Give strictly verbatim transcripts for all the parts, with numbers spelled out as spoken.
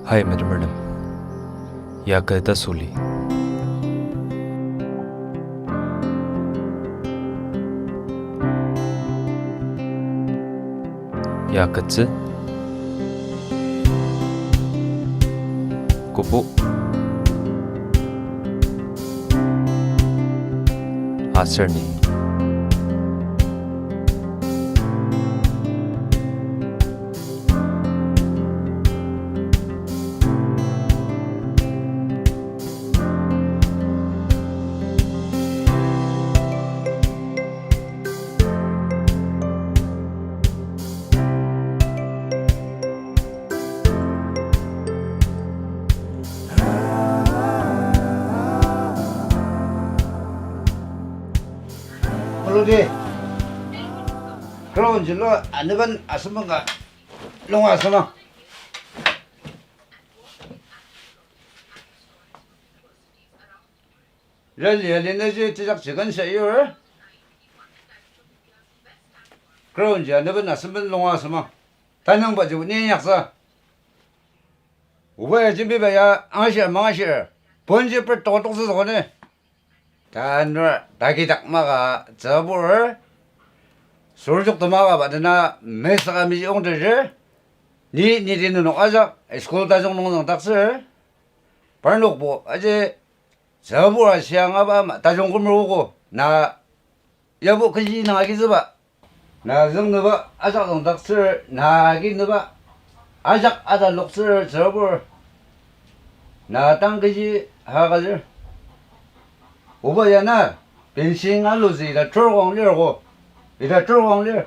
Hai metemertem. Ya kü tasüli. Ya kütsü. Kübu. Aser ni. Melody. Ground jilo aneben asüngmang ka lunga asüngmang. Rally, rally na ji tejak chicken sa yur. Ground ji aneben asüngmen lunga asüngmang. Tanangba ji ni inyaksa. Oba ya jembiba ya angashir mangashir. Ponji per tokotoktsü zoko ne. Tanur takidak maka tsübur. Surjuk temaka ba dena mesaka miji ongteji. Ni, ni di nenok ajak school tajung nung züngdaktsür. Parnokbo aji tsübur ashia ngaba ama tajung kümer ogo. Na yabo kechi nung agizüba. Na züngnüba ajak züngdaktsür, na aginüba ajak ataloktsür tsürabur. Na tang kechi hakalir. Oba ya na, fencing alutsü ita turkong lir ko. Ita turkong lir.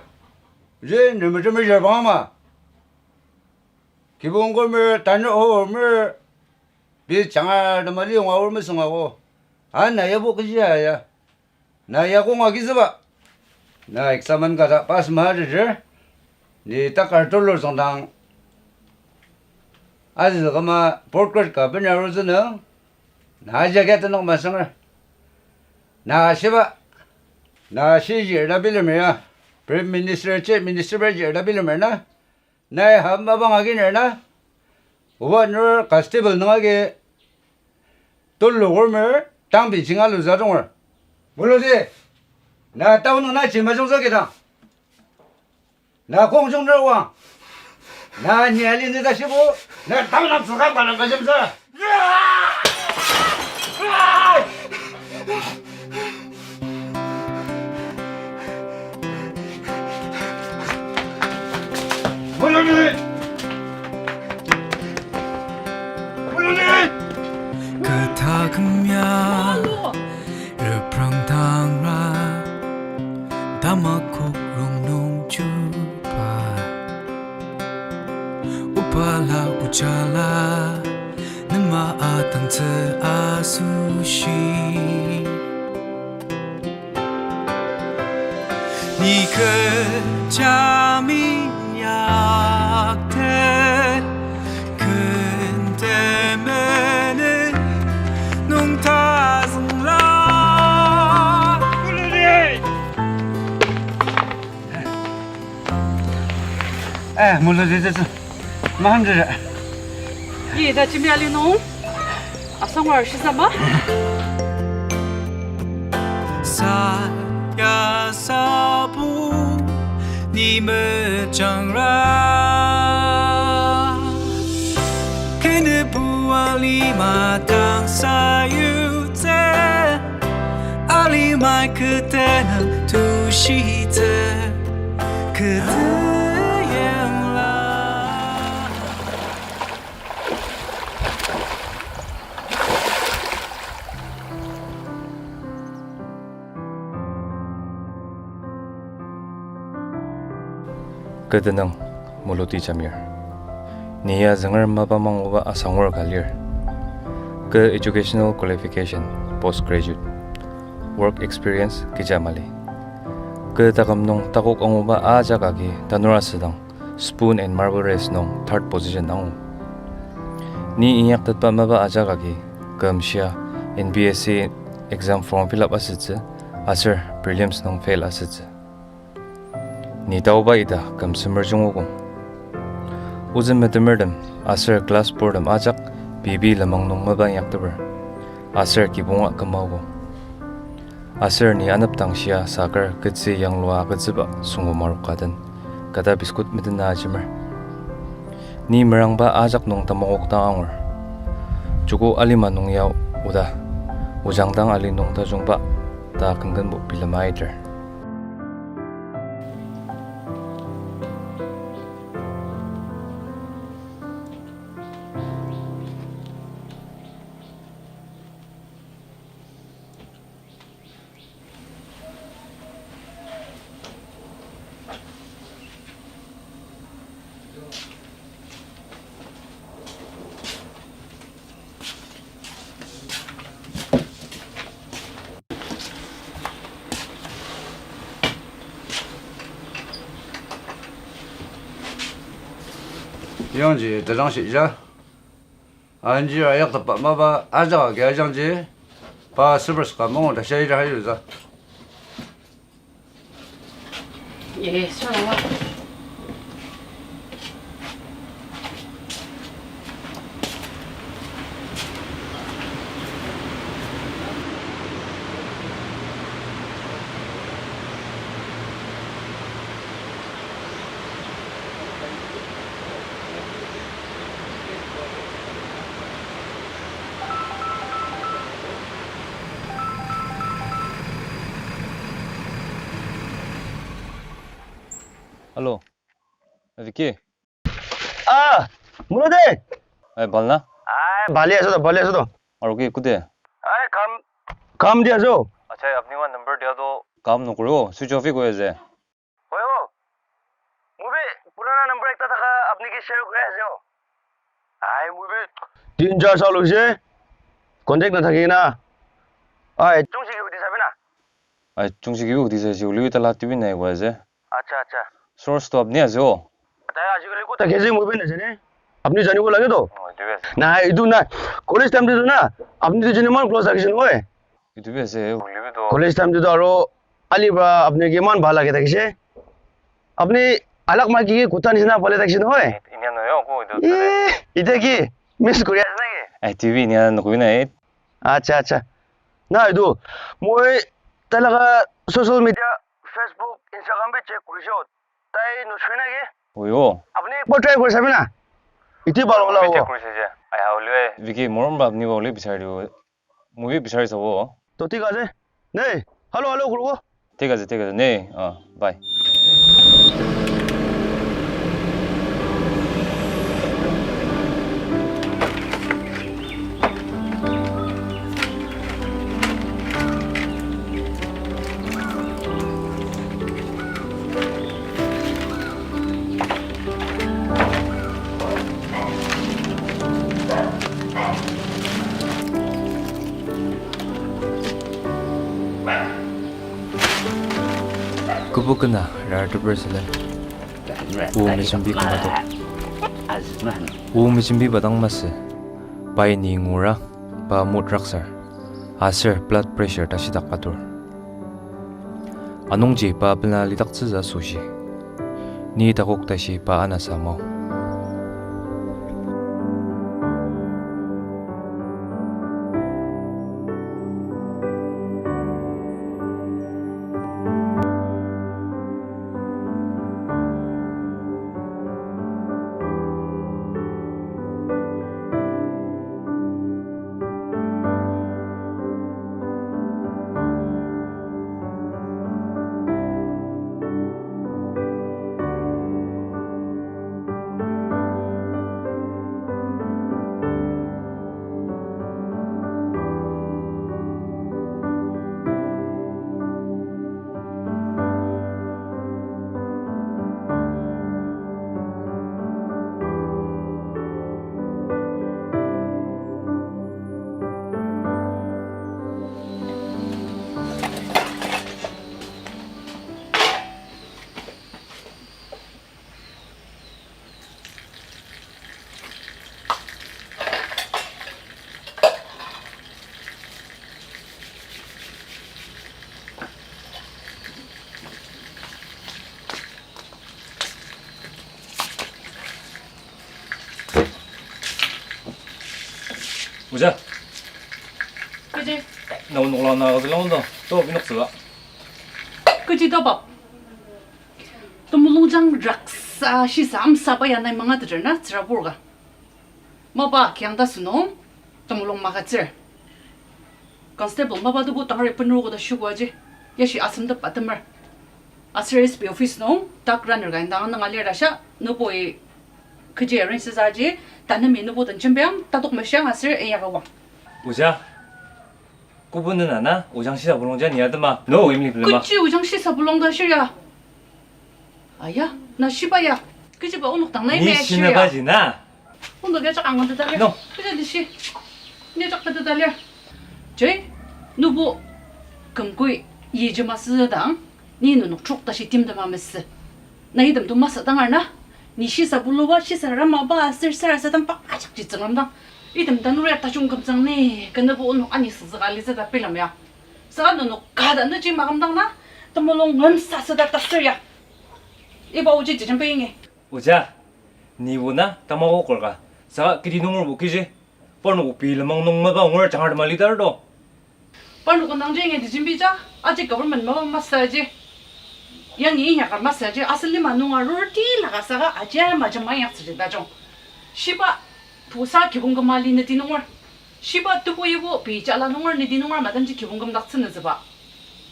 Ji nümetemer jabang ama. Kibong kümer, tanü omer, bi changa temali yonga or mesünga ko. Ana yabo kechi ya. Na yakong agizüba. Na exam kata pass maha teter. Ni takar tulur züngdang. Azü kama fourth grade ka benya arutsü nü. Na aja kya tenok masanger. Na shiba. Na shijir ta bilemer ya. Prime Minister, Chief Minister ba jir ta bilemer na. Nai hamba bang aginer na. Oba nur constable nung agi tulu kurmer tang fencing alutsü tonger. Mulodi, na town nung na chima jungsa kidang. Na kong jung nur wang. Na ni ali ni ta shibu, na town nung tsüka bala ka jemsa. Kü taküm ya, reprang tangra, tamakok rongnung chuba. Obala ojala, nema atangtsü asoshi. Ni kecha minyaktet, ken temenen nung tazüngla. Eh, Mulodi tsütsü. Mahang tsütsü. Yi, ta jimya li nung. Asangwar shisa ma? Sa ya sabu ni mejangra. Kene bu alima tang sayutsü. Alimai kü tenüng tushitsü, kü teyangla. Kü tenüng Mulodi Jamir. Ni ya zünger mapang anguba asangur ka lir. Kü educational qualification, postgraduate. Work experience kecha mali. Kü taküm nung takok anguba ajak agi tanur asüdang Spoon and Marble Race nung third position angu. Ni inyaktetba mapa ajak agi kümshia N P S C exam form fill up asütsü, aser prelims nung fail asütsü. Ni taoba ita küm semer jungogo. Ozü metemertem aser class purtem ajak pei pei lenmang nung mapa inyakteper. Aser kibonga kümaogo. Aser ni anepdang shia saker ketsü yanglua agütsüba süngko maruka den kata biscuit metena ajemer. Ni merangba ajak nung tamakok dang angur. Joko alima nung ya oda, ojang dang ali nung tajungba ta kenkenbo bilema aiter. Yangji tejang shija. Anji ayak tepa mapa ajak agi ajangji. Pa slippers ka mangu ta shai ja hayu za. Yes, sir. Hello. Vicky. Ah, mula de. Ai, bal na? Ai, bali aso do, bali aso do. Aro ki kude? Ai, kam, kam dia aso. Acha, apni wa number dia do. Kam nokuro, switch off hi koi ase. Oi, o. Mubi, purana number ekta thaka apni ki share kuri ase o. Ai, mubi. Tin char sa lo she. Contact na thaki na. Ai, chungshi ki udi sabi na. Ai, chungshi ki udi sa shi uli tala tibi na ikwa ase. Acha, acha. Source to apni ase o. Tai ajikali kota kezi mubi na jene. Apni jani ko lage to. Oh, itu bes. Na, itu na. College time tu na. Apni tu jene man close thaki shi oi. Itu bes, eh, uli to. College time tu aro aliba apni ki man bala ke thaki shi. Apni alak ma ki kutan shi na bala thaki shi oi. Inya no yo ko itu. Eh, ita ki miss kuri ase na ki. Ai, T V inya no ko na, eh. Acha, acha. Na itu, moi talaka social media, Facebook, Instagram bi check kuri sho. Tai no shoi na ki? Oyo. Apni ekbar try kuri sabi na. Iti balo la. Check kuri saji. Ai, ha, uli, eh, Vicky, morom ba apni ba uli bisari do. Movie bisari sabo. To thik ase. Nei, hello, hello, kuru. Thik ase, thik ase. Nei, ah, bye. Kübok kena rar teper sülen. O mejembi kümatok. O mejembi ba dang masü. Pai ni ngura, pa mood raksar. Aser blood pressure tashidak atur. Anungji pa pela lidaktsütsü asoshi. Ni takok tashi pa anasa mao. Oja. Kechi? Na onok lang na agütsüla ondo. To, inoktsüla. Kechi taba. Temulung jang raksa shisa amsaba ya nai mangateter na tsürabur ka. Mapa kiang ta sünung, temulung magütsür. Constable mapa tebu tangari penur koda shuku aji. Yashi asem tep atemer. Aser S P office nung, tak runner ka indang nung alir ta sha, nübui kechi arrange sa aji, tanemi nübu den jembiang, tatok meshiang aser enyaka wang. Oja, kobu nena na, ojang shisa bulong ja ni atema, no, imli bilema. Kechi ojang shisa bulong ta shir ya. Aya, na shiba ya. Kechiba onok dang na ni ime shir ya. Shina baji na. Onok ya jak angan teta lir. No. Kecha dishi. Ni jak teta lir. Jai, nübu kümkui yiji masü dang, ni nenok trok tashi timtema mesü. Na item to masü dang arna, ni shisa buluba, shisa ramaba, aser sarasadang pa ajakji tsüngrem dang. Item tanur ya tajung kümtsang ni, kenübo onok ani süzüka litsü ta bilam ya. Saka nenok kada nüji maküm dang na, temulung ngem sa süda tasür ya. Iba oji jijembe ingi. Oja, ni bo na tamako korka. Saka kiti nungerbo kiji. Parnok pei lenmang nung mapa ngur jangar tema litar do. Parnok nangji ingi dijembi ja, aji government mapa masü aji. Yangi inyaka masü aji, asen lima nung arur tila ka saka aji ama jema inyaktsüji tajung. Shiba pusa kibong kümali neti nungur. Shiba tebu yibo pei jala nungur neti nungur madanji kibong kümdaktsünütsüba.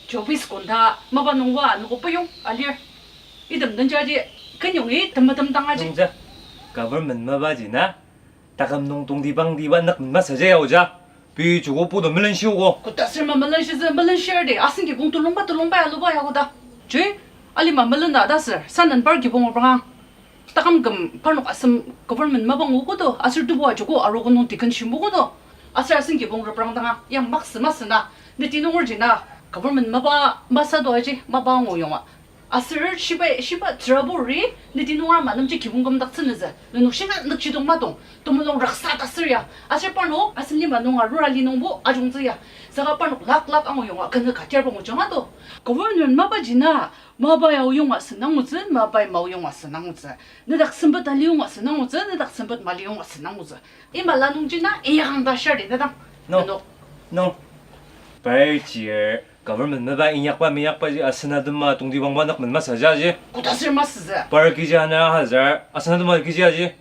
Chobis konda mapa nungba noko peyong alir. Item den jaji kenyongi temetem dang aji. Nungja, government mapaji na, taküm nung tongtibangtiba nükmen masü ja ya oja. Pei joko putu melenshiogo. Koda sür ma melenshizü, melenshir di, asen kibong tulungba, tulungba ya luba ya koda. Jui, alima melena ta sür, sanen par kibong obrangang. Taküm küm parnok asem government mapa nguogo do, aser tebu ajoko arogo nung tiken shimbogo do. Aser asen kibong reprang danga, ya maksü masü na, neti nungerji na, government mapa masü do aji, mapa anguyonga. Aser shiba, shiba tsüraburi, neti nungra manemji kibong kümdaktsünütsü, nenok shinga nükjidong madong, temulung raksa tasür ya. Aser parnok, asen lima nung arur ali nungbo ajungtsü ya. Saka parnok lak lak anguyonga, kenü katir pa ngujunga do. Government mapaji na, mapa ya oyonga sünangutsü, mapa ya maoyonga sünangutsü. Nedak sempet ali yonga sünangutsü, nedak sempet mali yonga sünangutsü. Ima la nungji na, inyakang ta shari nedang. No. Nenok. No. Pai chir, government mapa inyakba minyakbaji asen atema tongtibangba nükmen masü jaji. Koda sür masütsü. Par kiji ana hazar, asen atema kiji aji.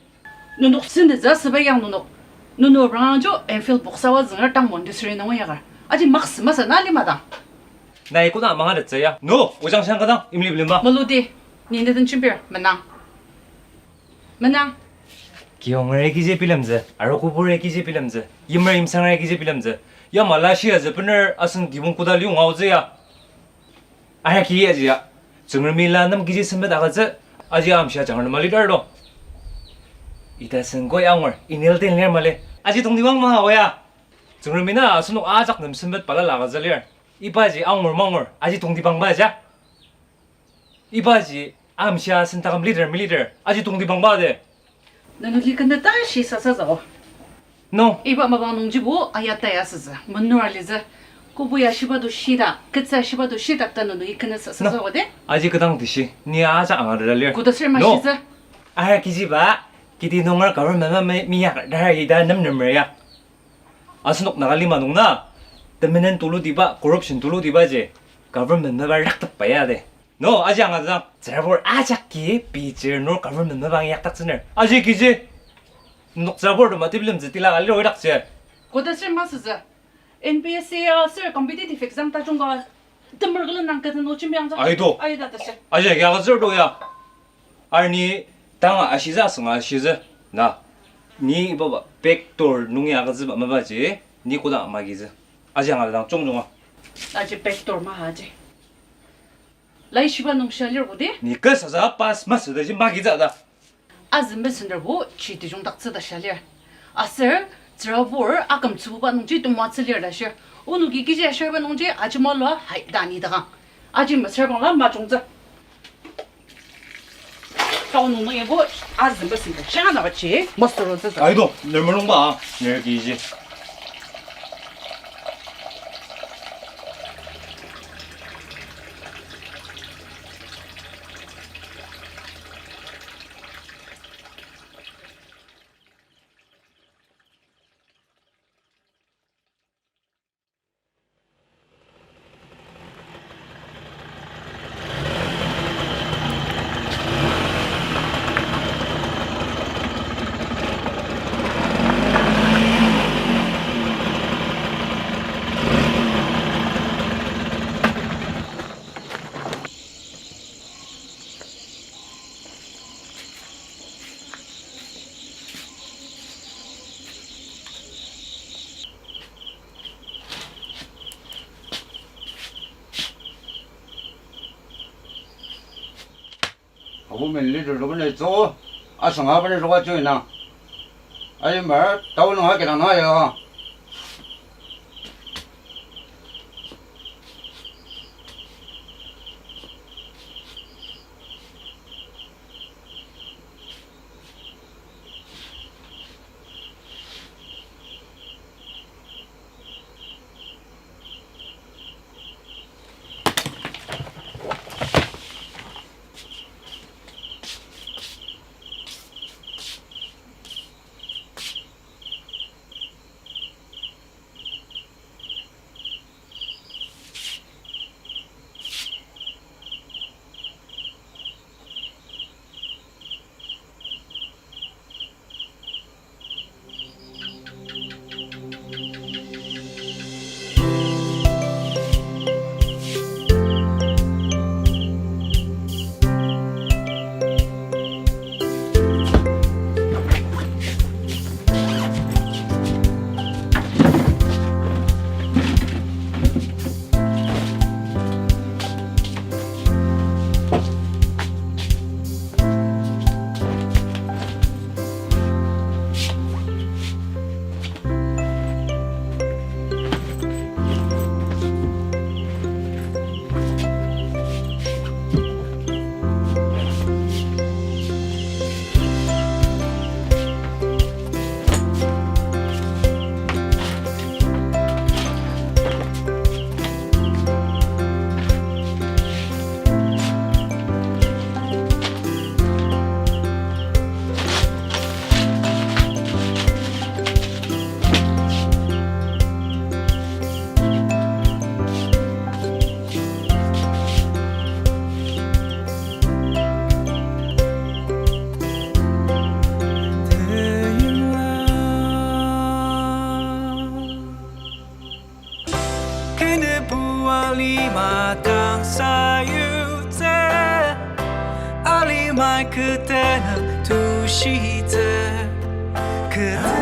Nenok sentezü asüba yang nenok. Nenok rangangjo Enfield boksawa zünger tang Montessori nunga yakar. Aji maksü masü na lima dang. Nai koda mangatettsü ya. No, ojang shang kadang, imli bilema. Melody, ni neden chimpir, menang. Menang. Kiyonger kiji bilemtsü, arokobur kiji bilemtsü, yimer yimsanger kiji bilemtsü. Yamala shiatsü bener asen kibong koda liu ngaotsü ya. Aya ki aji ya. Tsüngremi la nem kiji sempet agütsü, aji amshia jangar mali dar do. Ita sen koi angur, inel den lir mali. Aji tongtibang ma oya. Tsüngremi na asenok ajak nem sempet balala agütsü lir. Ibaji angur mangur, aji tongtibangba ja. Ibaji amshia sen taküm leader mi leader, aji tongtibangba de. Nenok likenda tashi sasa zao. No. Iba mapang nungjibo ayata ya sütsü, menur alitsü. Kobo ya shiba to shidak, ketsa shiba to shidak ta nenok ikena sasa zao de. Aji kedang tishi, ni aja angar da lir. Koda sür ma shitsü. Ara kijiba, kiti nunger government ma mi, miyak dar ida nem nemer ya. Asenok Naga lima nung na, temenen tulutiba, corruption tulutiba ji, government mapa raktepba ya de. No, aji angadang, tsürabur ajak ki, pei chir nor government mapa yakdaktsüner. Aji kiji, nok tsürabur to mati bilemtsü tila ka liro idakji. Koda sür masütsü. N P S C ya sür competitive exam tajung ka, temer külen nang keten ochim yang ja. Aito. Aida ta sür. Aji ya ka sür to ya. Arni tanga ashitsü asünga ashitsü. Na, ni baba back door nungi agütsüba mapaji, ni koda magitsü. Aji angadang chongchonga. Aji back door ma aji. Laishiba nung shalir kudi? Ni kü sasa pass masü taji magitsü ta. Azü messenger bo chi tejungdaktsü ta shalir. Aser, tsürabur aküm tsübuba nungji temoatsü lir ta shir. Onoki kiji ashirba nungji aji malua hai ta ni dakang. Aji mesüra bangla majungtsü. Tao nung nung yabo azü messenger shanga na bachi mesüro tsü. Aido, ner mulungba, ner kiji. Government leader to bena tsü, asanga bena roka tsü ina. Aji mar, tao nung agi dang na ya. Kenübo alima kangsa yutsü, alimai kü tenük tushitsü, kü